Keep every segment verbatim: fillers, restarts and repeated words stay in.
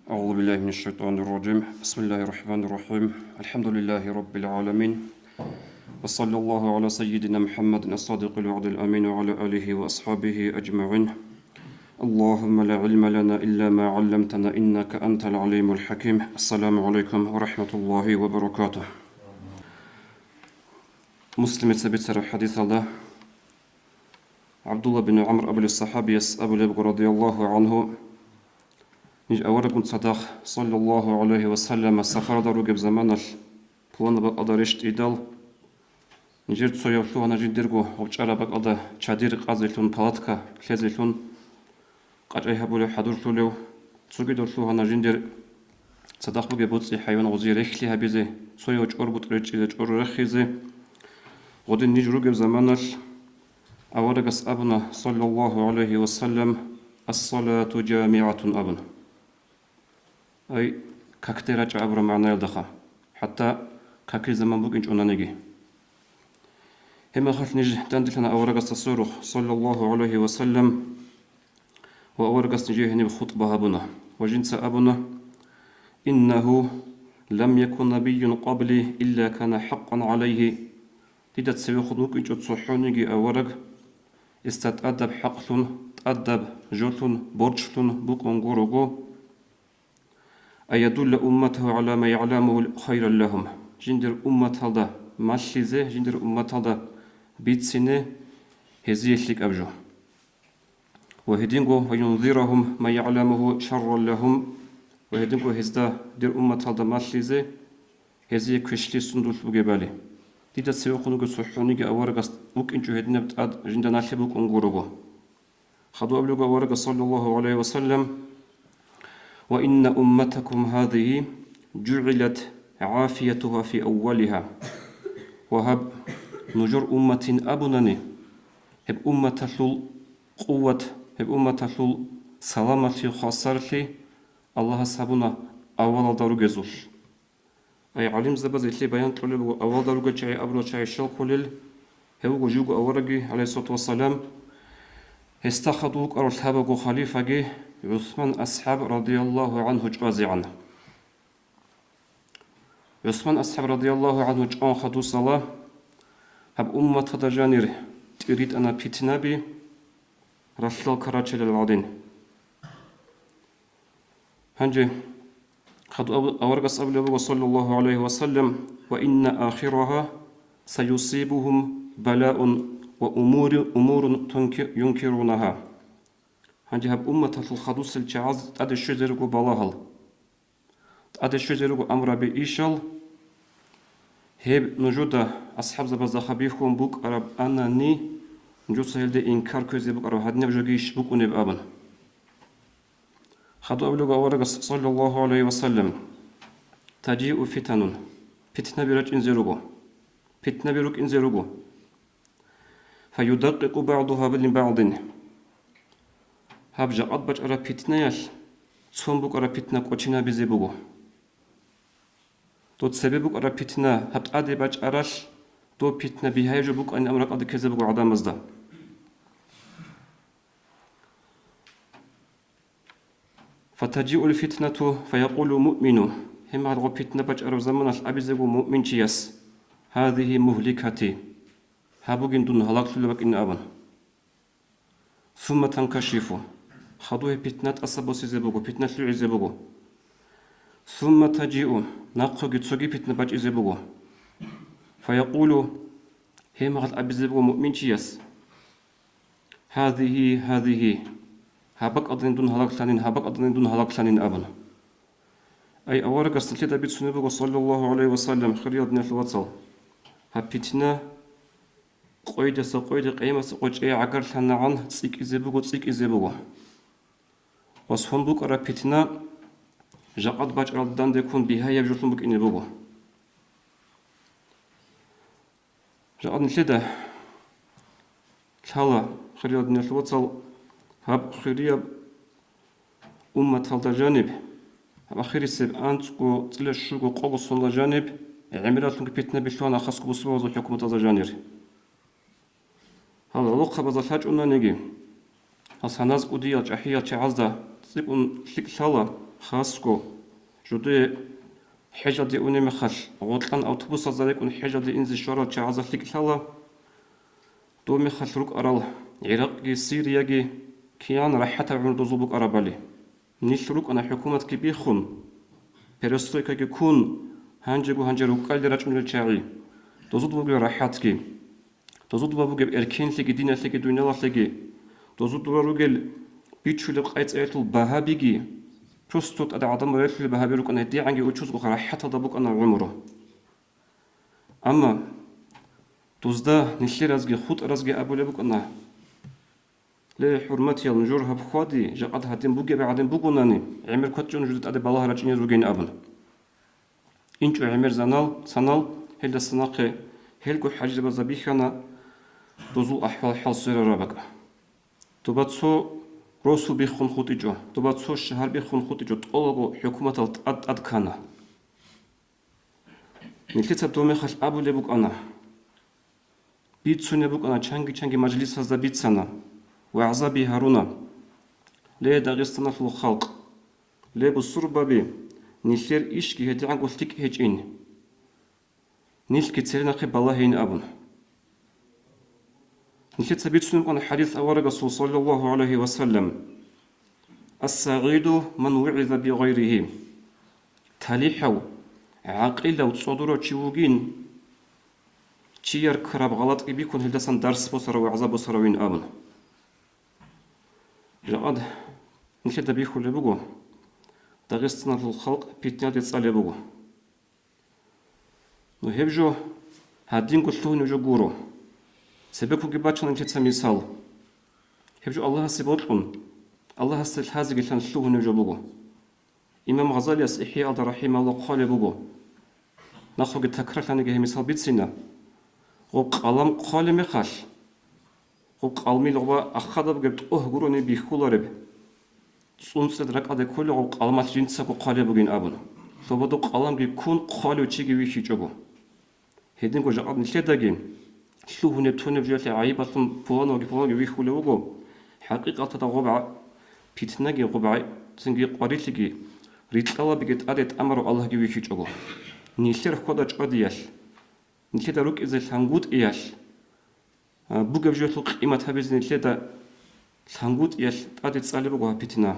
أعوذ بالله من الشيطان الرجيم. بسم الله الرحمن الرحيم. الحمد لله رب العالمين. وصلى الله على سيدنا محمد الصادق الوعد الأمين وعلى آله وأصحابه أجمعين. اللهم لا علم لنا إلا ما علمتنا إنك أنت العليم الحكيم. السلام عليكم ورحمة الله وبركاته. Муслимица бицараб хадисалда ГӀабдулла бин ГӀамр абулев сахабияс абулеб буго, радияллагьу гӀангьу, ниж аварагун цадахъ, саллаллагьу гӀалайгьи ва саллама, сапаралда ругеб заманалъ, пуланаб бакӀалда рещтӀидал, нижер цояв лъугьана жиндирго гьоркьараб бакӀалда чадир къазелъун, палатка лъезелъун, къачӀай гьабулев, хӀадурлъулев, цогидав лъугьана жиндир цадахъ бугеб боцӀи-хӀайван гъозие рехьлъи гьабизе, цояв чӀорбутӀ речӀчӀизе, чӀор рехизе. Гъодин ниж ругеб заманалъ аварагас абуна, саллаллагьу гӀалайгьи ва саллам, «Ас-салату жамигӀатун», абун. Ай, какде рачӀа абураб магӀнаялдаха, хӀатта какил заман букӀинчӀонаниги. Гьеб мехалъ ниж данделъана аварагасда сверухъ, саллаллагьу гӀалайгьи ва саллам, ва аварагас нижее гьениб хутӀба гьабуна ва жинца абуна: «Иннагьу лам якун набийюн къабли илля кана хӀакъан гӀалайгьи». Дида цевехун вукӀинчӀо цохӀониги авараг, гьесда тӀадаб хӀакълъун, тӀадаб жолъун, борчлъун букӀун гурого, «Ан ядулла умматагьу гӀала ма ягӀламугьу хайран лагьум», жиндир умматалда малъизе, жиндир умматалда бицине гьезие лъикӀаб жо. Ва гьединго, «ва юнзирагьум ма ягӀламугьу шарран лагьум», ва гьединго гьезда, дир умматалда малъизе, гьезие квешлъи сундулъ бугебали. Дида цевехун вуго цохӀониги аварагас вукӀинчӀо гьединаб тӀад жинда налъи букӀун гурого. Хадуб абулеб буго аварагас, саллаллагьу гӀалайгьи ва саллам: «Ва инна умматакум гьазигьи жугӀилат гӀафиятугьа фи аввалигьа». Ва гьаб нужер умматин абунани, гьеб умматалъул къуват, гьеб умматалъул саламалъи, хвасарлъи Аллагьас гьабуна авалалда ругезулъ. Ай, гӀалимзабаз гьелъие баян кьолеб буго, авалда ругел чагӀи абурал чагӀи щал кколел, гьев вуго живго аварагги, гӀалайгьиссалату вассалам, гьесда хадув вукӀарав лъабабго халифаги ГӀусман асхӀаб, радияллагьу гӀангьу, чӀвазегӀан. ГӀусман асхӀаб, радияллагьу гӀангьу, чӀван хадусала гьаб умматалда жанир тӀиритӀана питнаби ралъдал карачелал гӀадин. Гьанже хадуб аварагас абулеб буго, саллаллагьу гӀалайгьи ва саллам: «Ва инна ахирагьа саюсибугьум балаун ва умури-, умурун тунки-, юнкирунагьа». Гьанже гьаб умматалъул хадусел чагӀаз тӀаде щвезе руго балагьал, тӀаде щвезе руго амраби ишал, гьеб нужуда асхӀабзабазда хабихьун букӀараб анани, нужеца гьелде инкар кквезе букӀараб гьадинаб жоги иш букӀунеб абун. Хадуб абулеб буго аварагас, саллаллагьу гӀалайгьи ва саллам: «Тажиу фитанун», питнаби рачӀинзе руго, питнаби рукӀинзе руго. «Фаюдакъикъу багӀдугьа ли багӀдин». Гьаб жакъад бачӀараб питнаялъ цон букӀараб питна кӀочинабизе буго. Доб цебе букӀараб питна гьаб тӀаде бачӀаралъ, доб питна бигьаяб жо букӀанин абун ракӀалде ккезе буго гӀадамазда. «Фатажиул фитнату фаякъулу муъмину». Гьеб мехалъ гъо питна бачӀараб заманалъ абизе буго муъминчияс: «Гьазигьи мугьликати». Гьаб бугин дун гьалаглъулеб бакӀин абун. «Сумма танкашифу». Хадуб гьеб питна тӀаса босизе буго, питна лъугӀизе буго. «Сумма тажиу», нахъеги цоги питна бачӀизе буго. «Фаякъулу», гьеб мехалъ абизе буго муъминчияс: «Гьазигьи, гьазигьи». Гьаб бакӀалдани дун гьалаглъанин, гьаб бакӀалдани дун гьалаглъанин абун. Ай, аварагас нилъеда бицунеб буго, саллаллагьу гӀалайгьи ва саллам, хириял диналъул вацал, гьаб питна къойдаса къойде, къиямасеб къо чӀей гӀагарлъанагӀан цӀикӀкӀизе буго, цӀикӀкӀизе буго. Ва цон букӀараб питна жакъад бачӀаралда дандеккун бигьаяб жолъун букӀине буго. Жакъад нилъеда лъала, хириял диналъул вацал, гьаб хирияб умматалда жаниб, гьаб ахирисеб анцӀго цӀила щуго къого соналда жаниб гӀемераллъунги питнаби лъугьана хасго бусурбабазул хӀукуматалда жанир. Гьал гӀолохъабазда лъачӀунаниги, гьал саназ кӀудиял чӀахӀиял чагӀазда цӀикӀкӀун лъикӀ лъала, Хасго, жуде хӀежалде унеб мехалъ, гъоркьан автобусазда рекӀун хӀежалде инзе щварал чагӀазда лъикӀ лъала, доб мехалъ рукӀарал ГӀиракъги Сирияги киян рахӀатаб гӀумру дозул букӀарабали. Нилъ рукӀана хӀукуматги биххун, перестройкаги ккун, гьанжего гьанже рукӀкӀалде рачӀунел чагӀи. Дозуда бугеб рахӀатги, дозуда бугеб эркенлъиги, диналъиги, дуниялалъиги, дозуда ругел бичулеб къайцӀаялъул багьабиги, просто тӀаде гӀадамал релълъулеб багьаби рукӀана, гьедигӀанги учузго рахӀаталда букӀана гӀумру. Амма дузда нилъеразги хутӀаразги абулеб букӀана: «Ле, хӀурматиял, нужер гьаб хьвади, жакъад гьадин бугеб гӀадин бугонани, гӀемер квачӀун нужеда тӀаде балагь рачӀине ругин», – абун. ИнчӀо гӀемер занал, санал, гьелдаса нахъе гьелго хӀажибазда бихьана дозул ахӀвал-хӀал сверараб бакӀ. Доба цо росу биххун хутӀичӀо, доба цо шагьар биххун хутӀичӀо, тӀолго хӀукуматал тӀад-тӀад ккана. Нилъеца доб мехалъ абулеб букӀана, бицунеб букӀана, чанги-чанги мажлисазда бицана, вагӀзаби гьаруна: «Ле, Дагъистаналъул халкъ, ле, бусурбаби, нилъер ишги гьедигӀанго лъикӀ гьечӀин. Нилъги церенахъе балагьейин», – абун. Нилъеца бицунеб букӀана хӀадис аварагасул, саллаллагьу гӀалайгьи ва саллам: «Ас-сагӀиду ман вугӀиза би гъайригьи». ТалихӀав, гӀакъилав, цӀодорав чи вугин, чияр ккараб гъалатӀги бихьун, гьелдасан дарс босарав, вагӀза босаравин абун. Жакъад нилъеда бихьулеб буго, Дагъистаналъул халкъ питнаде цӀалеб буго. Ну, гьеб жо гьадинго лъугьунеб жо гуро. Цебеккунги бачана нилъеца мисал. Гьеб жо Аллагьасе бокьун, Аллагьасде лъазеги лъан лъугьунеб жо буго. Имам Гъазалияс ИхӀяалда, рахӀимагьуллагь, хъвалеб буго. Нахъеги такрарлъаниги гьеб мисал бицина. Гъоб къалам хъвалеб мехалъ, гъоб къалмил гъоба ахада бугеб тӀогь гурони бихьулареб. ЦӀунцӀред ракӀалде кколеб гъоб къаламалъ жинцаго хъвалеб бугин абун. Лъободо къаламги ккун хъвалев чиги вихьичӀого. Гьединго жакъад нилъедаги лъугьунеб-тунеб жоялъе гӀайибалъун пуланавги-пуланавги вихьулев вуго. ХӀакъикъаталда гъоб гӀа-, питнаги, гъоб гӀай-, цинги къварилъиги рикьалабиги тӀаде тӀамарав Аллагьги вихьичӀого. Нилъер хьвада-чӀвадиялъ, нилъеда рукӀизе лъангутӀиялъ, а, бугеб жоялъул къимат гьабизе нилъеда лъангутӀиялъ тӀаде цӀалеб буго гьаб питна.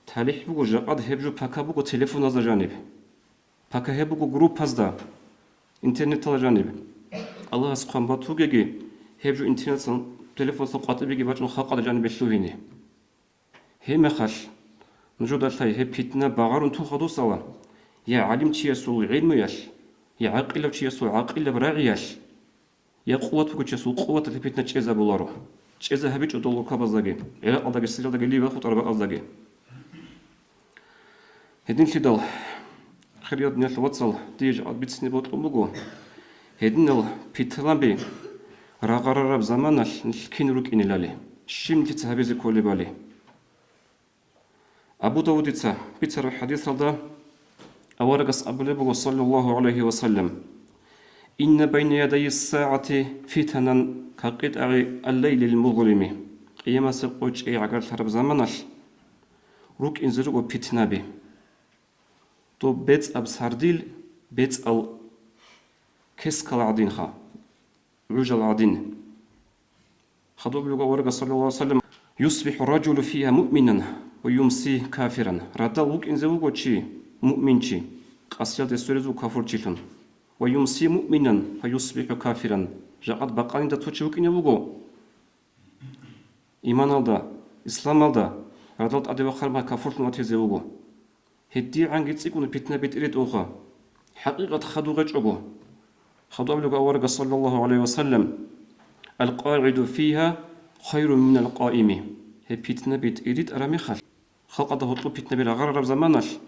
ТалихӀ буго, жакъад гьеб жо пака буго телефоназда жаниб. Пака гьеб буго группазда, интернеталда жаниб. Аллагьас хъван батугеги, гьеб жо интернеталъан, телефоналъан къватӀибеги бачӀун халкъалда жанибе лъугьине. Гьеб мехалъ, нужеда лъай гьеб питна багъарун тун хадусала, я гӀалимчиясул гӀилмуялъ, я гӀакъилав чиясул гӀакъилаб рагӀиялъ, я къуват бугев чиясул къуваталъе питна чӀезабуларо. ЧӀеза гьабичӀо дол рукабаздаги, ГӀиракъалдаги, Сириялдаги, Ливиял хутӀараб бакӀаздаги. Гьединлъидал, хириял диналъул вацал, дие жакъа бицине бокьун буго, гьединал питнаби рагъарараб заманалъ нилъ кин рукӀинелали, щиб нилъеца гьабизе кколебали. Абу Давудица бицараб хӀадисалда аварагас абулеб буго, саллаллагьу гӀалайгьи ва саллам: «Инна байна ядай ссагӀати фитанан какъитӀагӀи аллайлил музлими». Къиямасеб къо чӀей гӀагарлъараб заманалъ рукӀинзе руго питнаби. Доб бецӀаб сардил бецӀал кескал гӀадинха, гӀужал гӀадин. Хадуб буго аварагас, саллаллагьу гӀалайгьи ва саллам: «ЮсбихӀу ражулу фигьа муъминан ва юмси кафиран». Радал вукӀинзе вуго чи, муъминчи, къасиялде сверизего кафурчилъун. «Ва юмси муъминан ва юсбихӀу кафиран». Жакъад бакъанида цо чи вукӀине вуго иманалда, исламалда, радал тӀаде вахъараб мехалъ кафурлъун ватизе вуго. ГьедигӀанги цӀикӀкӀун питна битӀире тӀолха. ХӀакъикъат хадув гъечӀого. Хадуб абулеб аварагас, саллаллагьу гӀалайгьи ва саллам: «Ал-къагӀиду фигьа хайрун минал къаими». Гьеб питна битӀи ритӀараб мехалъ, халкъалда гьоркьоб питнаби рагъарараб заманалъ,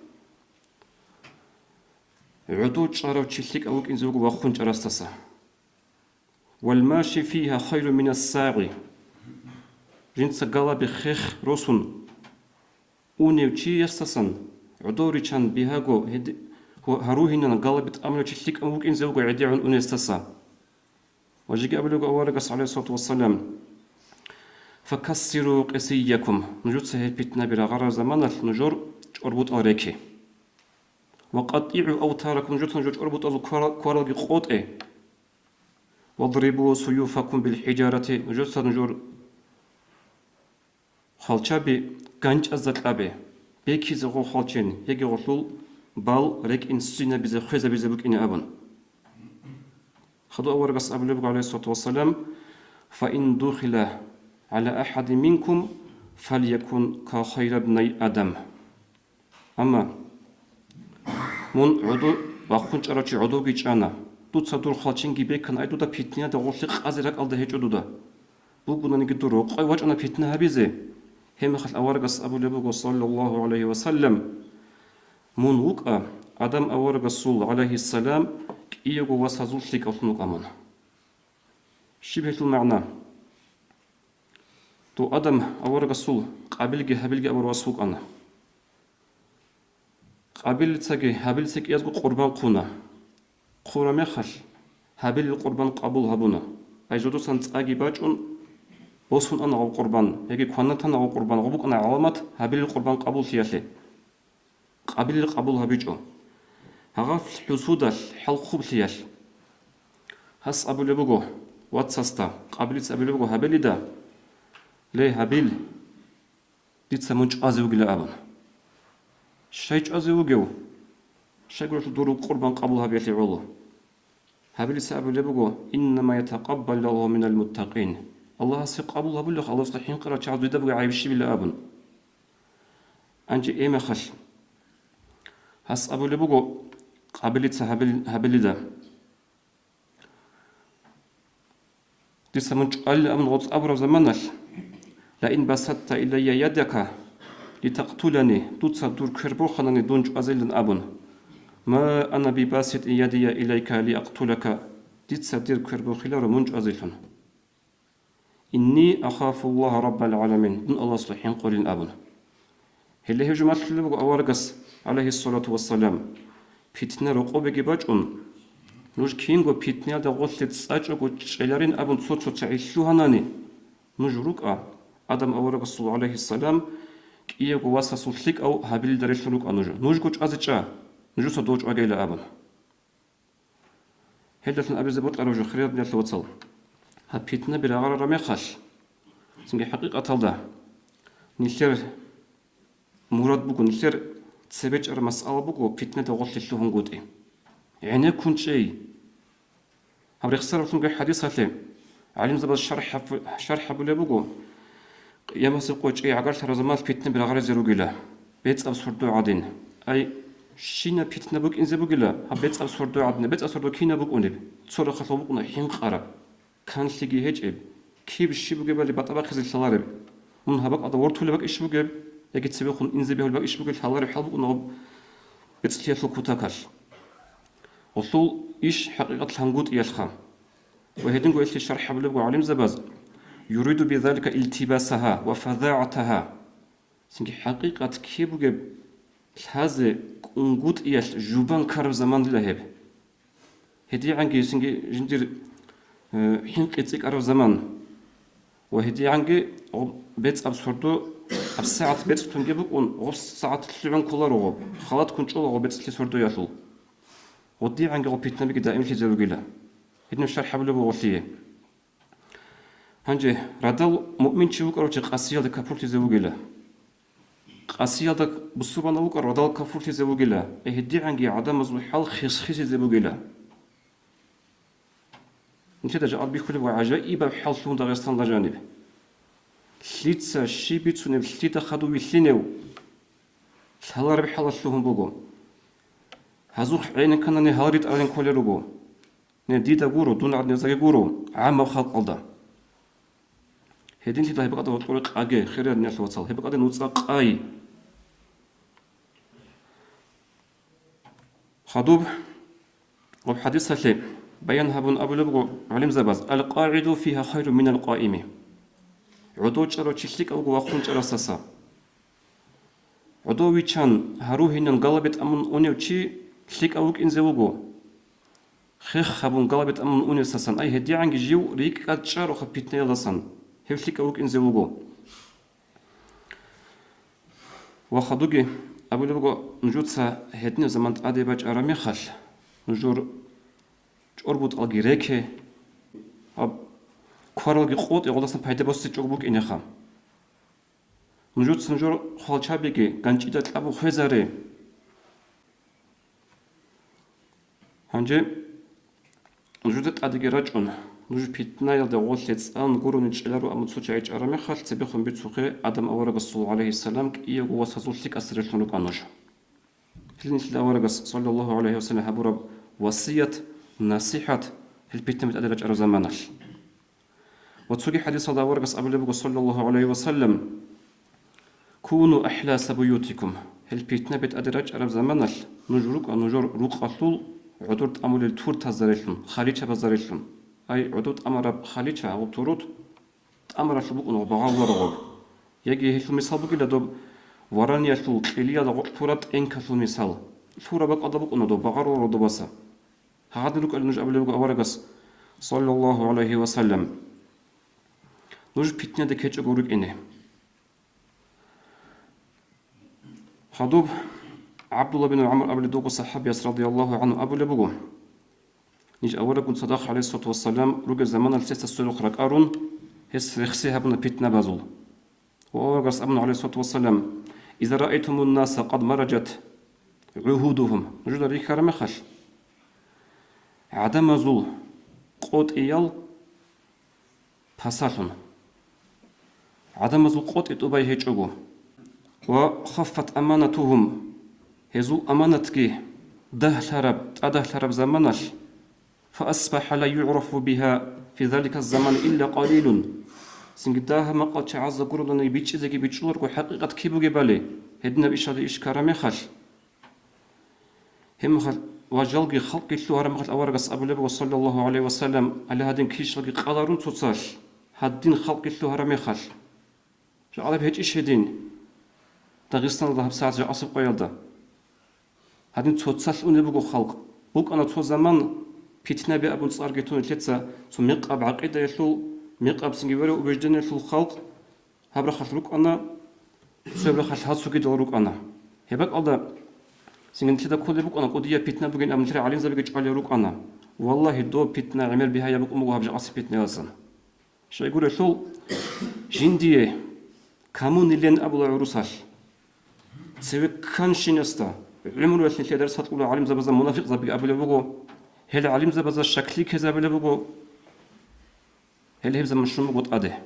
гӀодов чӀарав чи лъикӀав вукӀинзе вуго вахъун чӀарасдаса. «Вал маши фигьа хайрун минас сагӀи». Жинца галаби хех росун унев чиясдасан гӀодов риччан бигьаго гьеди-, гьу-, гьару гьинан галаби тӀамулев чи лъикӀав вукӀинзе вуго гӀедегӀун унесдаса. Ва жеги абулеб аварагас, гӀалайгьиссалату вассалам: «Факассиру къисиякум». Нужеца гьеб питнаби рагъарараб заманалъ нужер чӀорбутӀал реке. «Ва къаттигӀу автаракум», нужецан жо чӀорбутӀазул квара-, кваралги къотӀе. «Вадрибу суюфакум бил хӀижарати», нужецан жо хвалчаби ганчӀазда кьабе, бекизе гъо хвалчен, яги гъолъул бал рекӀин ссинабизе, хвезабизе букӀине абун. Хадув аварагас абулеб буго, гӀалайгьиссалату вассалам: «Фа ин духила гӀала ахадин минкум, фалякун ка хайрабнай Адам». Амма мун гӀодов вахъун чӀарав чи гӀодовги чӀана, дуца дур хвалченги бекан, ай дуда питниялда гъорлъе къазе ракӀалда гьечӀо дуда. Бугонаниги дур рокъой вачӀана питна гьабизе. Гьебмехалъ аварагас абулеб буго, саллаллагьу гӀалайгьи ва саллам: «Мун вукӀа, Адам аварагасул, гӀалайгьиссалам, кӀиявго васазул лъикӀавлъун вукӀа мун». Щиб гьелъул магӀна? Дов Адам аварагасул Къабилги Гьабилги абурав вас вукӀана. Къабилицаги Гьабилица кӀиязго къурбан хъуна. Хъура мехалъ, Гьабилил къурбан къабул гьабуна. Ай жодосан цӀаги бачӀун, босун ана гъаб къурбан, яги кванатана гъаб къурбан, гъаб букӀана гӀаламат Гьабилил къурбан къабуллъиялъе. Къабилил къабул гьабичӀо. Гьагъаб хӀусудалъ, хӀалхублъиялъ. Гьас абулеб буго вацасда, Къабилица абулеб буго Гьабилида: «Ле, Гьабил, дица мун чӀвазе вугила», – абун. Щай чӀвазе вугев? Щайгурелъул дур къурбан къабул гьабиялъе гӀоло. Гьабилица абулеб буго: «Иннама ятакъаббалуллагьу минал муттакъин». Аллагьасе къабул гьабулеб, Аллагьасда хӀинкъарал чагӀаз дуйда буго гӀайиб щибила абун. Гьанже гьебмехалъ гьас абулеб буго Къабилица Гьабил-, Гьабилида: «Дица мун чӀвалилан», – абун гъоз абураб заманалъ: «Ла ин басатта илайя ядака литакътулани», дуца дур квер борханани дун чӀвазейилан абун: «Ма ана бибаситӀин ядия илайка лиакътулака», дица дир квер борхиларо мун чӀвазелъун. «Инни ахафуллагьа раббал гӀаламин», дун Аллагьасда хӀинкъулин абун. Гьеле гьев жо малъулеб буго аварагас, гӀалайгьиссалату вассалам, питна рокъобеги бачӀун, нуж кинго питнаялда гъорлъе цӀачӀого чӀеларин абун цо-цо чагӀи лъугьанани, нуж рукӀа, Адам аварагасул, гӀалайгьиссалам, кӀиявго васасул лъикӀав Гьабилида релълъун рукӀа нуж. Нужго чӀвазе чӀа, нужеца дов чӀвагейила абун. Гьелдалъун абизе бокьараб жо, хириял диналъул вацал, гьаб питнаби рагъарараб мехалъ, цинги хӀакъикъаталда нилъер мурад буго, нилъер цебе чӀараб масъала буго питнада гъорлъе лъугьунгутӀи. ГӀенеккун чӀей. Гьаб рехсаралъунги хӀадисалъе гӀалимзабаз шархӀ гьаб-, шархӀ гьабулеб буго, Къиямасеб къо чӀей гӀагарлъараб заманалъ питнаби рагъаризе ругила, бецӀаб сордо гӀадин. Ай, щинаб питна букӀинзе бугила гьаб бецӀаб сордо гӀадин, бецӀаб сордо кинаб букӀунеб? Цо рахъалъ букӀуна хӀинкъараб, канлъиги гьечӀеб, киб щиб бугебали батӀа бахъизе лъалареб. Мун гьаб бакӀалда вортулеб бакӀищ бугеб, яги цебехун инзе бегьулеб бакӀищ бугеб лъалареб хӀал букӀуна гьаб бецӀлъиялъул кутакалъ. Гъолъул иш хӀакъикъат лъангутӀиялъха. Ва гьединго гьелъие шархӀ гьабулеб буго гӀалимзабаз: «Юриду бизалика илтибасагьа ва фазагӀатагьа». Цинги хӀакъикъат ккей бугеб лъазе кӀунгутӀиялъ жубан ккараб заманила гьеб. ГьедигӀанги цинги жиндир, э, хӀинкъи цӀикӀкӀараб заман. Ва гьедигӀанги гъоб бецӀаб сордо гьабсагӀат бецӀлъунги букӀун, гъоб сагӀат лъугӀун кколаро гъоб, халатккун чӀола гъоб бецӀлъи сордоялъул. ГъодигӀанги гъоб питнабиги даимлъизе ругила. Гьедин шархӀ гьабулеб буго гъолъие. Гьанже радал муъминчи вукӀарав чи къасиялда капурлъизе вугила. Къасиялда бусурбанав вукӀарав радал капурлъизе вугила, гьедигӀанги гӀадамазул хӀал хисхисизе бугила. Нилъеда жакъа бихьулеб ва гӀажаибаб хӀал лъугьун Дагъистаналда жаниб. Лъица щиб бицунеб, лъида хадув вилълъинев? Лъалареб хӀалалъ лъугьун буго. Гьазухъ гӀенекканани гьал ритӀаралин кколел руго. Не, дида гуро, дун гӀадиназдаги гуро, гӀаммаб халкъалда. Гьединлъидал гьеб бакӀалда гъоркьоре къаге, хириял диналъул вацал, гьеб бакӀалде нуцӀа къай. Хадуб гъоб хӀадисалъе баян гьабун абулеб буго гӀалимзабаз: «Ал-къагӀиду фигьа хайрун минал къаими». ГӀодов чӀарав чи лъикӀав вуго вахъун чӀарасдаса. ГӀодов виччан, гьару-гьинан галабе тӀамун унев чи лъикӀав вукӀинзе вуго, хех гьабун галабе тӀамун унесасан, ай гьедигӀанги жив рикӀкӀад чӀароха питнаялдасан, гьев лъикӀав вукӀинзе вуго. Ва хадуги Абулеб буго, нужеца гьединаб заман тӀаде бачӀараб мехалъ, нужер чӀорбутӀалги реке, гьаб кваралги къотӀе, гъолдасан пайда босичӀого букӀинеха. Нужеца нужер хвалчабиги ганчӀида кьабу хвезаре. Гьанже нужеда тӀадеги рачӀун, нуж питнаялда гъолъе цӀан гурони чӀеларо, амма цо чагӀи чӀараб мехалъ, цебехун бицухъе, Адам аварагасул, гӀалайгьиссалам, кӀиявго васазул лъикӀасе релълъун рукӀана нуж. Гьелин нилъеда аварагас, саллаллагьу гӀалайгьи вассалам, гьабураб васият, насихӀат, гьел питнаби тӀаде рачӀараб заманалъ. Ва цоги хӀадисалда аварагас абулеб буго, саллаллагьу гӀалайгьи вассалам: «Куну ахласа буютикум». Гьел питнаби тӀаде рачӀараб заманалъ нуж рукӀа нужер рукъалъул гӀодор тӀамулел туртазарелъун, халичабазарелъун. Ай, гӀодор тӀамараб халича, гьаб турут тӀамаралъул букӀун багъаруларого. Яги гьелъул мисал бугила доб вараниялъул кьилиялда гъоркь лъураб тӀенкалъул мисал. Лъураб бакӀалда букӀуна доб багъаруларо добаса. Гьагъадин рукӀалин нуж абулеб буго аварагас, саллаллагьу гӀалайгьи вассалам, нуж питнаде ккечӀого рукӀине. Хадуб ГӀабдулла бин ГӀамр абулеб довго сахӀабияс, радияллагьу гӀангьу, абулеб буго, ниж авараггун цадахъ, гӀалайгьиссалату вассалам, ругеб заманалъ гьесда сверухъ ракӀарун, гьес рехси гьабуна питнабазул. Ва аварагас абуна, гӀалайгьиссалату вассалам: «Иза раайтумун наса къад мараджат гӀугьудугьум». Нужеда рихьараб мехалъ, гӀадамазул къотӀиял пасалъун. ГӀадамазул къотӀи тӀубай гьечӀого. «Ва хаффат аманатугьум», гьезул аманатги дагьлъараб, тӀадагьлъараб заманалъ, «фаасбахӀа ла югӀрафу бигьа фи залика заман илла къалилун». Цинги дагьа-макъал чагӀазда гурони бичӀчӀизеги бичӀчӀуларго хӀакъикъат киб бугебали, гьединаб ишалде иш ккараб мехалъ. Гьеб мехалъ ва жалги халкъги лъугьараб мехалъ аварагас абулеб буго, саллаллагьу гӀалайгьи вассалам, гьале гьадин килщалги къаларун цоцалъ, гьадин халкъги лъугьараб мехалъ. Жакъа гьечӀищ гьедин Дагъистаналда гьабсагӀат жакъасеб къоялда. Гьадин цоцалъ унеб буго халкъ. БукӀана цо заман питнаби абун цӀарги тун нилъеца цо мекъаб гӀакъидаялъул, мекъаб цинги вере убеждениялъул халкъ гьаб рахъалъ рукӀана, цояб рахъалъ гьацогидал рукӀана. Гьеб бакӀалда цинги нилъеда кколеб букӀана, кӀудияб питна бугин абун нилъер гӀалимзабиги чӀвалел рукӀана. Валлагьи, доб питна гӀемер бигьаяб букӀун буго гьаб жакъасеб питнаялдасан. Щайгурелъул, жиндие камунилен абула гӀурусалъ. Цеве кканщинасда гӀумруялъ нилъеда дарс гьатӀула гӀалимзабазда мунафикъзабиги абулеб буго. Гьел гӀалимзабазда щаклъи ккезабулеб буго. Гьел гьеб заман щун буго тӀаде.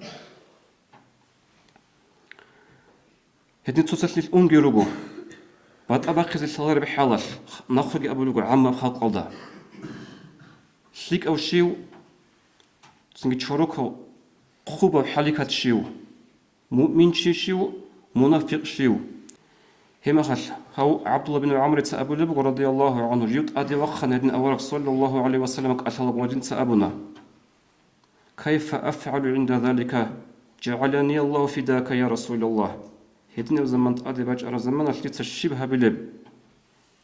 Гьедин цоцалъ нилъ унги руго. БатӀа бахъизе лъалареб хӀалалъ нахъеги абулеб буго гӀаммаб халкъалда. ЛъикӀав щив, цинги чорокав, хъубав хӀаликат щив, муъминчи щив, мунафикъ щив. Гьеб мехалъ гьав ГӀабдулла бин ГӀамрица абулеб буго, радияллагьу гӀангьу, жив тӀаде вахъана гьедин авараг, саллаллагьу гӀалайгьи вассалам, кӀалъалеб ва жинца абуна: «Кайфа афгӀалу гӀинда залика? ЖагӀалани Аллагьу фидака, я Расулаллагь». Гьединаб заман тӀаде бачӀараб заманалъ дица щиб гьабилеб?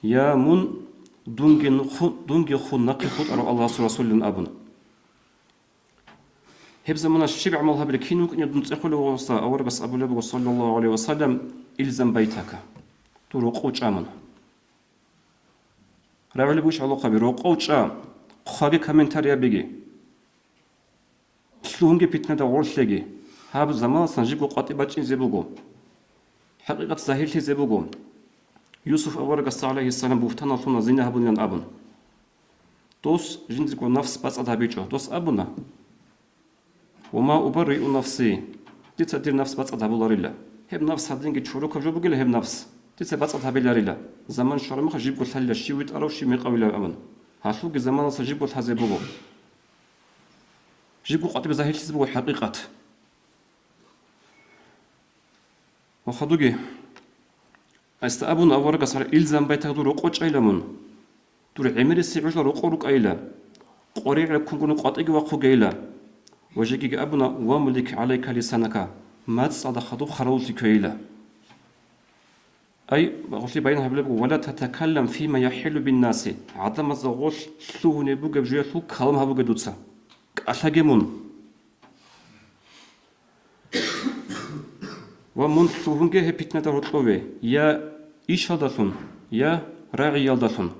Я мун, дунги ху-, дунги хун нахъе хутӀарав Аллагьасул Расулилан абун. Гьеб заманалъ щиб гӀамал гьабилеб, кин вукӀине дун цӀехолев вугьуса, аварагас абулеб буго, саллаллагьу гӀалайгьи вассалам: «Илзам байтака». Дур рокъов чӀа мун. РагӀулеб бугищ гӀолохъаби, рокъов чӀа, хъваги комментариябиги. Лъугьунги питнада гъорлъеги. Гьаб заманалъан жибго къватӀи бачӀинзе буго. ХӀакъикъат загьирлъизе буго. Юсуф аварагасда, гӀалайгьиссалам, бугьтаналлъуна зина гьабунилан абун. Дос жиндирго нафс бацӀцӀад гьабичӀо. Дос абуна: «Ва ма убарриу нафси». Дица дир нафс бацӀцӀад гьабуларила. Гьеб нафс гьадинги чорокаб жо бугила гьеб нафс. Дица бацӀцӀад гьабиларила. Заман щвараб мехалъ жибго лъалила, щив витӀарав, щив мекъав вилав абун. Гьалъулги заманалъа жибго лъазе буго. Жибго къватӀибе загьирлъизе буго хӀакъикъат. Ва хадуги, гьесда абуна аварагас: «Гьар илзам байтака дур рокъов чӀайила мун. Дур гӀемериси гӀужла рокъов рукӀайила. КъваригӀел ккунгун къватӀиги вахъугейила». Ва жегиги абуна: «Вамлик гӀалайка лисанака». МацӀалда хадуб хъаравуллъи кквейила. Ай, гъолъи баян гьабулеб буго: «Ва ла татакаллам фима яхӀиллу биннаси», гӀадамазда гъолъ лъугьунеб бугеб жоялъул калам гьабуге дуца. КӀалъаге мун. Ва мун лъугьунге гьеб питнада гьоркьове, я Ишалдалъун я рагӀиялдалъун.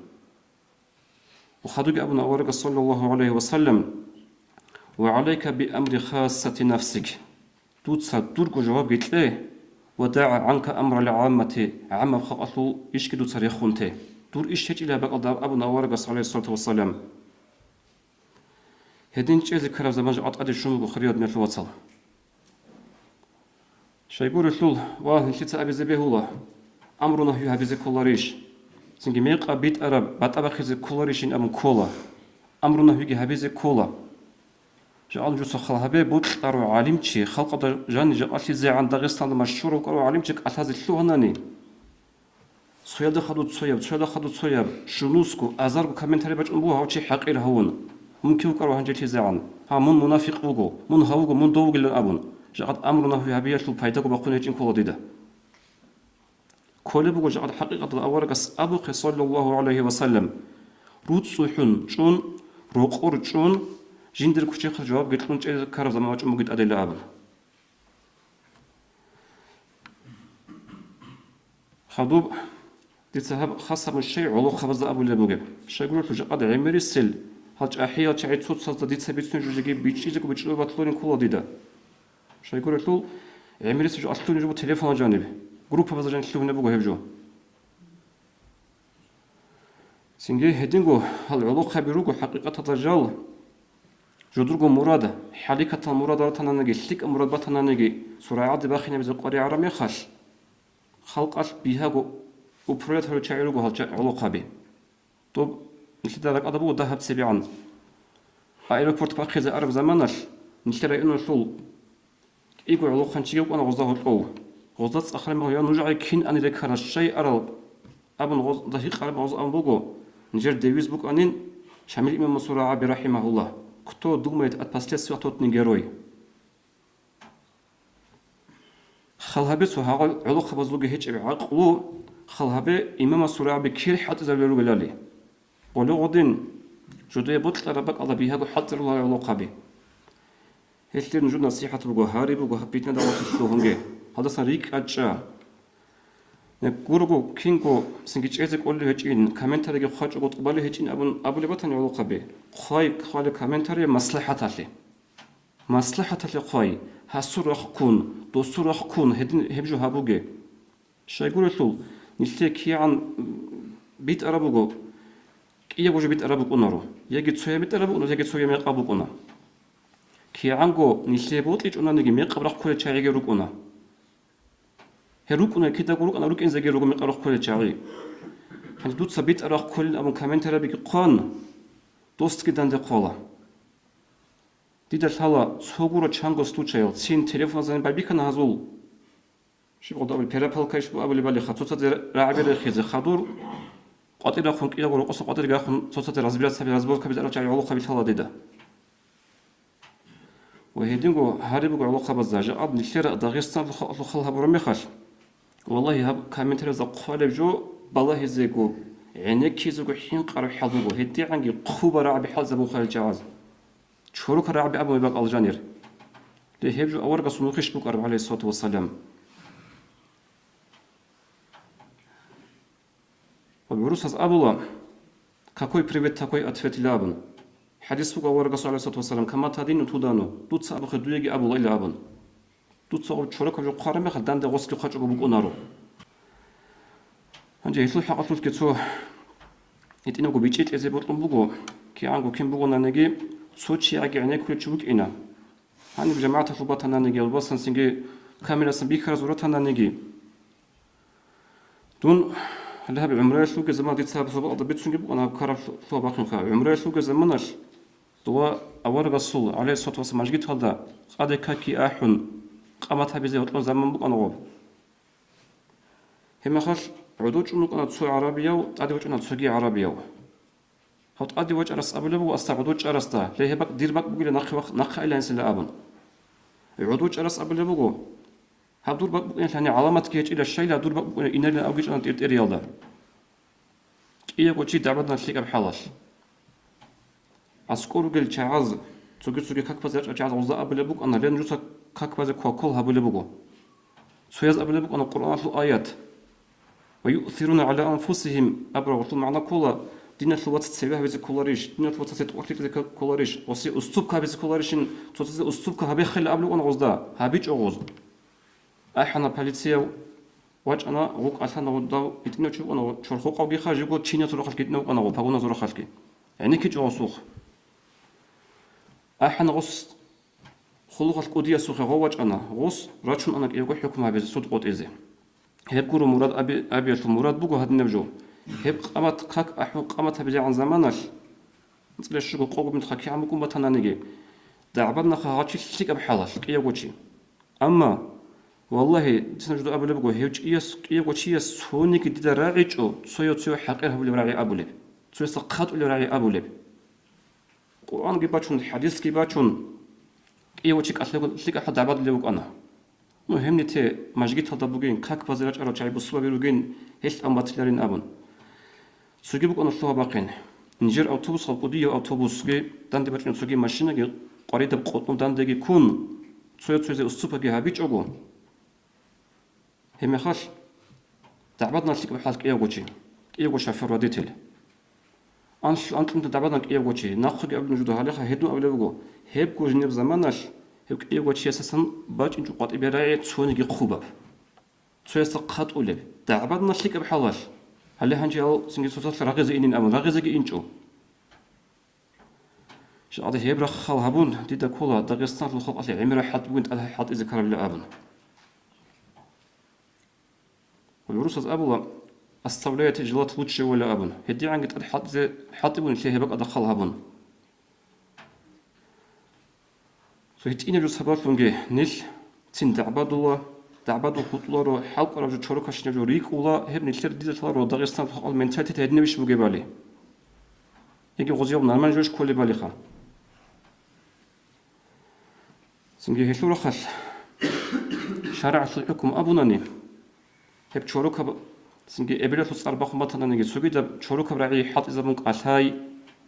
Ва хадуги абуна аварагас, саллаллагьу гӀалайгьи ва саллам: «Ва гӀалайка би амри хассати нафсик». Дуца дурго жавабги кье, ва дагӀа гӀанка амрал гӀаммати, гӀаммаб халкъалъул ишги дуца рехун те. Дур иш гьечӀила бакӀалда абуна аварагас, гӀалайгьиссалату вассалам. Гьедин чӀезе ккараб заман жакъа тӀаде щун буго, хириял диналъул вацал. Щайгурелъул ва нилъеца абизе бегьула, амру-нагьи гьабизе кколарищ? Цинги мекъаб битӀараб батӀа бахъизе кколарищин абун ккола, амру-нагьиги гьабизе ккола. Жакъа нужеца хал гьабе, бокьарав гӀалимчи, халкъалда жанив жакъалъизегӀан Дагъистанда машгьурав вукӀарав гӀалимчи кӀалъазе лъугьанани, цоялда хадуб цояб, цоялда хадуб цояб, щунусго, азарго комментарий бачӀун буго гьав чи хӀакъир гьавун. Мун кив вукӀарав гьанже лъизегӀан? Гьа, мун мунафикъ вуго, мун гьав вуго, мун дов вугилан абун, жакъа амру-нагьи гьабиялъул пайдаго бахъун гьечӀин ккола дида. Кколеб буго жакъа хӀакъикъаталда аварагас абухъе, саллаллагьу гӀалайгьи ва саллам, руцӀцӀухӀун чӀун, рокъор чӀун, жиндир кучехъе жавабги кьун чӀезе ккараб заман вачӀун бугин тӀадила абун. Хадуб, дица гьаб хас гьабун щай гӀолохъабазда абулеб бугеб? Щайгурелъул жакъа гӀемерисел гьал чӀахӀиял чагӀи цоцазда дица бицунеб жо жеги бичӀчӀизего бичӀчӀулеб батлурин ккола дида. Щайгурелъул гӀемерисел жо алъулеб жо буго телефонал жаниб, группабазда жаниб лъугьунеб буго гьеб жо. Цинги гьединго гьал гӀолохъаби руго хӀакъикъаталда жал, жодорго мурад, хӀаликатал мурад ратананиги, лъикӀаб мурад батананиги, цо рагӀаде бахинабизе къваригӀараб мехалъ, халкъалъ бигьаго управлять гьарулел чагӀи руго гьал ча-, гӀолохъаби. Доб нилъеда ракӀалда буго дагьаб цебегӀан. Аэропорт бахъизе араб заманалъ нилъер районалъул кӀиго гӀолохъанчиги вукӀана гъозда гьоркьов. Гъозда цӀахараб мехалъ: «Я, нуж гӀай кин ани рекарал, щай арал?» абун гъозда гьикъараб гъоз абун буго, нижер девиз букӀанин Шамил имамасул рагӀаби, рахӀимагьуллагь: «Кто думает о последствиях, тот не герой». Хал гьабе цо гьагъал гӀолохъабазулги гьечӀеб гӀакълу, хал гьабе имамасул рагӀаби кир хӀалтӀизарулел ругелали. Гъоле гъодин, жодое бокьараб бакӀалда бигьаго хӀалтӀизарулел гӀолохъаби. Гьелъие нужер насихӀат буго, гьари буго гьаб питна-дагӀваталъ лъугьунге, гьалдасан рикӀкӀад чӀа. Нек гурого, кинго цинги чӀезе кӀолев гьечӀин, комментарийги хъвачӀого тӀубалев гьечӀин абун абулеб батани гӀолохъаби, хъвай, хъвалеб комментарий маслахӀаталъе. МаслахӀаталъе хъвай, гьасул рахъ ккун, досул рахъ ккун, гьедин гьеб жо гьабуге. Щайгурелъул, нилъее кигӀан битӀараб буго, кӀиябго жо битӀараб букӀунаро, яги цояб битӀараб букӀуна, яги цояб мекъаб букӀуна. КигӀанго нилъее бокьичӀонаниги, мекъаб рахъ кколел чагӀиги рукӀуна. Гьел рукӀуна, кидаго рукӀана, рукӀинзеги руго мекъаб рахъ кколел чагӀи. Гьанже дуца битӀараб рахъ кколин абун комментарийги хъван, досги данде хъвала. Дида лъала цо гуро чанго случаял, цин телефоназда байбихьана гьазул, щиб гъолда абулеб, перепалка иш абулебали, ха, цоцазе рагӀаби рехизе, хадур къватӀир рахъун, кӀиялго рокъоса къватӀирги рахъун, цоцазе разбираться гьаби, разборка гьабизе арал чагӀи гӀолохъаби лъала дида. Ва гьединго гьари буго гӀолохъабазда, жакъа нилъер Дагъистаналъул халкъалъул хал гьабураб мехалъ, валлагьи, гьаб комментариязда хъвалеб жо балагьизего, гӀенеккизего хӀинкъараб хӀал буго, гьедигӀанги хъуба рагӀаби хӀалзабун хъвалел чагӀаз. Чорока рагӀаби абун бакӀал жанир. Ле, гьеб жо аварагасул нухищ букӀараб, гӀалайгьиссалату вассалам. Ва гӀурусаз абула: «Какой привет, такой ответ», илан абун. ХӀадис буго аварагасул, гӀалайгьиссалату вассалам: «Кама тадину тудану», дуца абухъе дуеги абула илан абун. Дуца гъоб чорокаб жо хъвараб мехалъ, данде гъосги хъвачӀого букӀунаро. Гьанже гьелъул хӀакъалъулъги цо гьитӀинабго бичӀчӀи кьезе бокьун буго, кигӀанго кин бугонаниги, цо чияги гӀенеккулев чи вукӀина. Гьаниб жамагӀаталъул батананиги, албасан цинги камерасан бихьаразул ратананиги. Дун гьале гьаб гӀумраялъ вугеб заман, дица гьаб суалда бицунги букӀана гьаб ккараб лъугьа-бахъинха. ГӀумраялъ вугеб заманалъ дова аварагасул, гӀалайгьиссалату вассалам, мажгиталда къаде каки ахӀун, къамат гьабизе гьоркьон заман букӀана гъоб. Гьебмехалъ гӀодов чӀун вукӀана цо гӀарабияв, тӀаде вачӀана цоги гӀарабияв. Гьав тӀаде вачӀарас абулеб буго, асда гӀодов чӀарасда: «Ле, гьеб бакӀ дир бакӀ бугилан, нахъе вах-, нахъе айилан», — гьесила абун. ГӀодов чӀарас абулеб буго: «Гьаб дур бакӀ букӀиналъани гӀаламатги гьечӀила, щайила дур бакӀ букӀина инарилан», — абги чӀана тӀертӀериялда. КӀиявго чи дагӀбадана лъикӀаб хӀалалъ. АскӀор ругел чагӀаз, цоги-цоги как базе рачӀарал чагӀаз гъозда абулеб букӀана: «Ле, нужеца как базе кваккол гьабулеб буго». Цояз абулеб букӀана Къуръаналъул аят: «Ва юъсируна гӀала анфусигьим» абураб гъулъул магӀна ккола, диналъул вац цеве гьабизе кколарищ, диналъул вац цеве тӀокӀлъи кьезе кколарищ, гъосе уступка гьабизе кколарищин, цоцазе уступка гьабехъила абулеб букӀана гъозда, гьабичӀо гъоз. АхӀана полицияв, вачӀана, гъукъ алъана гъудав, гьитӀинав чи вукӀана, чорхокъавгиха, живго чиназул рахъалъ гьитӀинав вукӀана, погоназул рахъалъги. ГӀенеккичӀо гъосухъ. АхӀана гъос хъулухъалъ кӀудиясухъе гъов вачӀана, гъос рачун ана кӀиявго хӀукму гьабизе, суд къотӀизе. Гьеб гуро мурад аби-, абиялъул мурад буго гьадинаб жо. Гьеб къамат, как ахӀун къамат гьабизегӀан заманалъ, анцӀила щуго къого мунагь кигӀан букӀун батананиги, дагӀбаднаха гьав чи лъикӀаб хӀалалъ, кӀиявго чи. Амма, валлагьи, дица нужеда абулеб буго, гьев чияс, кӀиявго чияс цониги дида рагӀичӀо, цояв цояв хӀакъир гьабулеб рагӀи абулеб, цоясда хъатӀулеб рагӀи абулеб. Къуръанги бачун, хӀадисги бачун, кӀиявго чи кӀалъего лъикӀаб хӀал дагӀбадулев вукӀана. Ну, гьеб нете мажгиталда бугин, как базе рачӀарал чагӀи бусурбаби ругин, гьелъ ан батиларин абун. Цоги букӀана лъугьа-бахъин. Нижер автобусал кӀудияв автобусги данде бачӀунеб, цоги машинаги къваридаб къотӀнов дандеги ккун, цояз цоязе уступаги гьабичӀого, гьеб мехалъ дагӀбадна лъикӀаб хӀал кӀиявго чи, кӀиявго шофер-водитель. Анлъ-, анкьнуда дагӀбадна кӀиявго чи, нахъеги абулеб нужеда гьалеха, гьедин абулеб буго, гьебго жинеб заманалъ гьев кӀиявго чиясасан бачӀинчӀо къватӀибе рагӀи цониги хъубаб. Цоясда хъатӀулеб, дагӀбадна лъикӀаб хӀалалъ. Гьале гьанже гьал цинги цоцалъ рагъизе инин абун, рагъизеги инчӀо. Жакъа гьеб рахъал гьабун, дида ккола Дагъистаналъул халкъалъе гӀемераб хӀалтӀи бугин тӀад хӀалтӀизе ккарабила абун. ГӀурусаз абула, оставляйте желать лучшего-ла абун, гьедигӀанги тӀад хӀалтӀизе, хӀалтӀи бугин лъе гьеб бакӀалда хал гьабун. Цо гьитӀинаб жо сабаблъунги нилъ цин дагӀбадула, дагӀбадул хутӀуларо, хӀалкӀвараб жо, чорокабщинаб жо рикӀкӀула, гьеб нилъер дида лъаларо Дагъистаналъул халкъал менталитет гьединабищ бугебали. Яги гъозияб нормально жош кколебалиха. Цинги гьелъул рахъалъ шаригӀаталъул хӀукму абунани, гьеб чорокаб, цинги эбелалъул цӀар бахъун батананиги, цогидаб чорокаб рагӀи хӀалтӀизабун кӀалъай,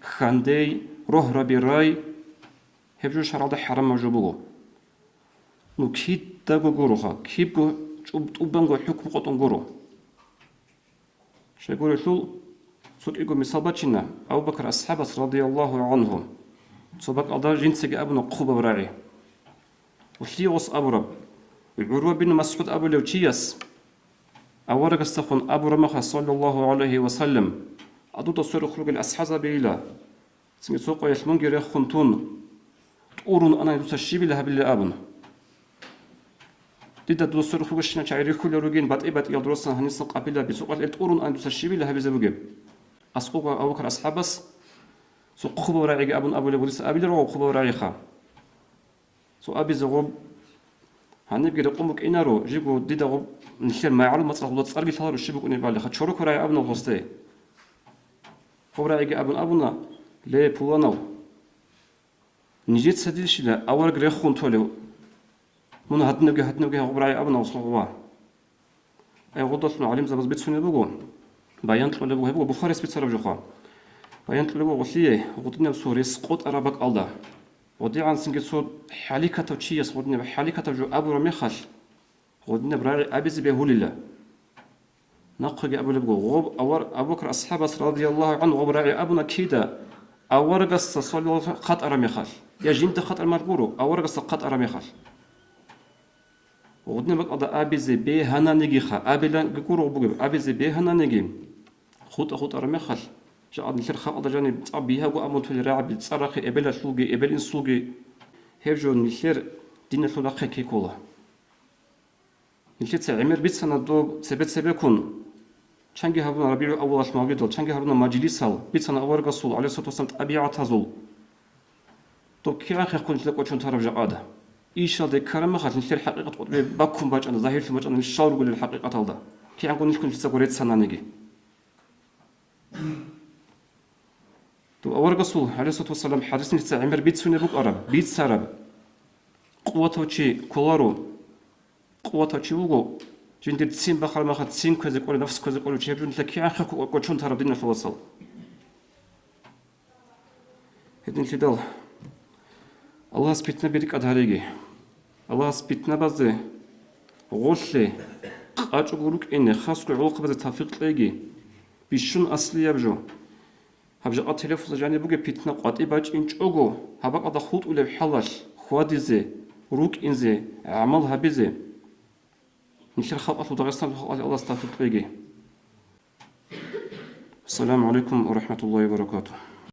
хьандей, рогьраби рай, гьеб жо шаргӀалда хӀарамаб жо буго. Ну, кидаго гуроха, кибго чӀуб-, тӀубанго хӀукму къотӀун гуро. Щайгурелъул, цо кӀиго мисал бачина Абу-Бакр асхӀабас радияллагьу гӀангьу. Цо бакӀалда жинцаги абуна хъубаб рагӀи. Лъие гъос абураб, ГӀурва бин МасгӀуд абулев чияс аварагасдехун абураб мехалъ, саллаллагьу гӀалайгьи ва саллам, а дуда сверухъ ругел асхӀабзабийила, цинги цо къоялъ мунги рехун тун, тӀурун анани дуца щибила гьабилеб абун. Дида дуда сверухъ ругелщинал чагӀи рихьулел ругин, батӀи-батӀиял дурасан гьанисан къабилаби, цо къоялъ тӀурун анани дуца щибила гьабизе бугеб? Аскъуго Абу-Бакр асхӀабас цо хъубаб рагӀиги абун абулеб, дица абилеб буго хъубаб рагӀиха. Цо абизе гъоб, гьанибги рекъон букӀинаро, жибго дида гъоб нилъер магӀарул мацӀалъ гъоба цӀарги лъаларо щиб букӀунебали, ха чороко рагӀи абуна гъосде. Гъоб рагӀиги абун абуна, ле, пуланав, нижеца дилщила авараг рехун толев, мун гьадинабги, гьадинабги гъоб рагӀи абуна гъос гъоба. Ай, гъодалъун гӀалимзабаз бицунеб буго, баян кьолеб буго, гьеб буго Бухарис бицараб жоха. Баян кьолеб буго гъолъие, гъудинаб цо рес къотӀараб бакӀалда. ГъодигӀан цинги цо хӀаликатав чияс, гъудинаб хӀаликатав жо абураб мехалъ, гъудинаб рагӀи абизе бегьулила. Нахъеги абулеб буго, гъоб авар-, Абу-Бакр асхӀабас радияллагьу гӀангьу гъоб рагӀи абуна кида, аварагасда, саллаллагьу гӀалайгьи ва саллам, хатӀараб мехалъ, я жинда хатӀар мал гуро, аварагасда хатӀараб мехалъ. Гъудинаб бакӀалда абизе бегьананигиха, абилан гуро бугеб, абизе бегьананиги, хутӀа-хутӀараб мехалъ, жакъа нилъер халкъалда жаниб цӀакъ бигьаго абун толел рагӀаби, цӀар рахъе эбелалъулги, эбел-инсулги, гьеб жо нилъер диналъул рахъе ккола. Нилъеца гӀемер бицана доб цебе-цебеккун, чанги гьабуна РабигӀул-аввалалъ мавлидал, чанги гьабуна мажлисал, бицана аварагасул, гӀалайгьиссалату вассалам, тӀабигӀатазул. Доб кигӀан хехго нилъеда кӀочон тараб жакъада? Ишалде ккараб мехалъ нилъер хӀакъикъат къотӀбе баккун бачӀана, загьирлъун бачӀана нилъ щал ругелил хӀакъикъаталда. КигӀанго нилъго нилъецаго реццананиги. Доб аварагасул, гӀалайгьиссалату вассалам, хӀадис нилъеца гӀемер бицунеб букӀараб, бицараб. Къуватав чи кколаро, къуватав чи вуго, жиндир ццин бахараб мехалъ ццин кквезе кӀолев, нафс кквезе кӀолев чи, гьеб жо нилъеда кигӀан хехго кӀочон тараб, диналъул вацал. Гьединлъидал Аллагьас питнаби рикӀкӀад гьариги. Аллагьас питнабазде гъорлъе, къачӀого рукӀине, хасго гӀолохъабазе тавфикъ кьеги. Бищун аслияб жо. Гьаб жакъа телефонда жаниб бугеб питна къватӀи бачӀинчӀого, гьаб бакӀалда хутӀулеб хӀалалъ хьвадизе, рукӀинзе, гӀамал гьабизе. Нилъер халкъалъул, Дагъистаналъул халкъалъе Аллагьас тавфикъ кьеги. Ассаламу гӀалайкум ва рахӀматуллагьи ва баракатугьу.